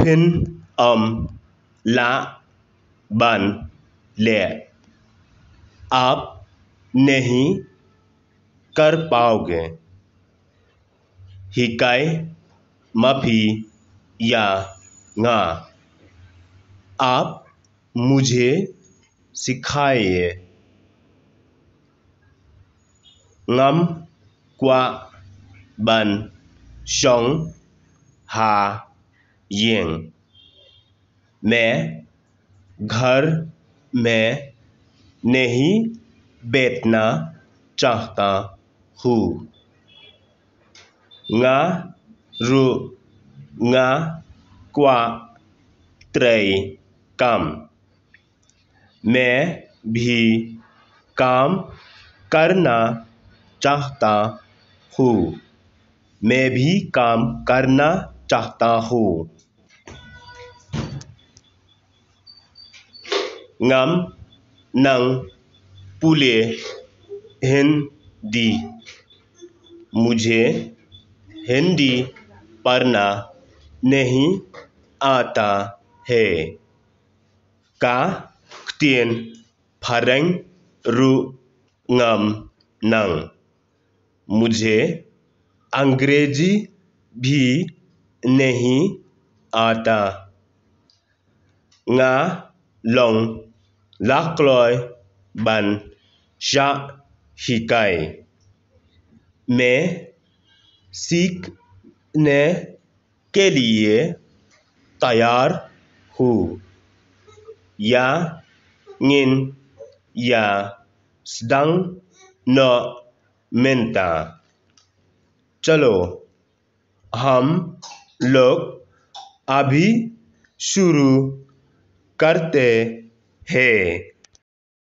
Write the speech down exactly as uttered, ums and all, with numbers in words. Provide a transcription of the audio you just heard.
phin ym lah ban leh. आप नहीं कर पाओगे. Hikai ma phi ïa nga. आप मुझे सिखाइए. Ngam kwah ban shong ha ïing. मैं घर में नहीं बैठना चाहता हूँ. Nga ruh nga kwah trei kam. मैं भी काम करना चाहता हूँ. मैं भी काम करना चाहता हूँ. Ngam nang pule Hindi. मुझे हिंदी पढ़ना नहीं आता है. Ka ktien phareng ruh ngam nang. मुझे अंग्रेजी भी नहीं आता. Nga long lakloi ban shah hikai. मैं सीखने के लिए तैयार हूँ. Ïa ngin ïa sdang noh mynta. चलो हम लोग अभी शुरू करते हैं.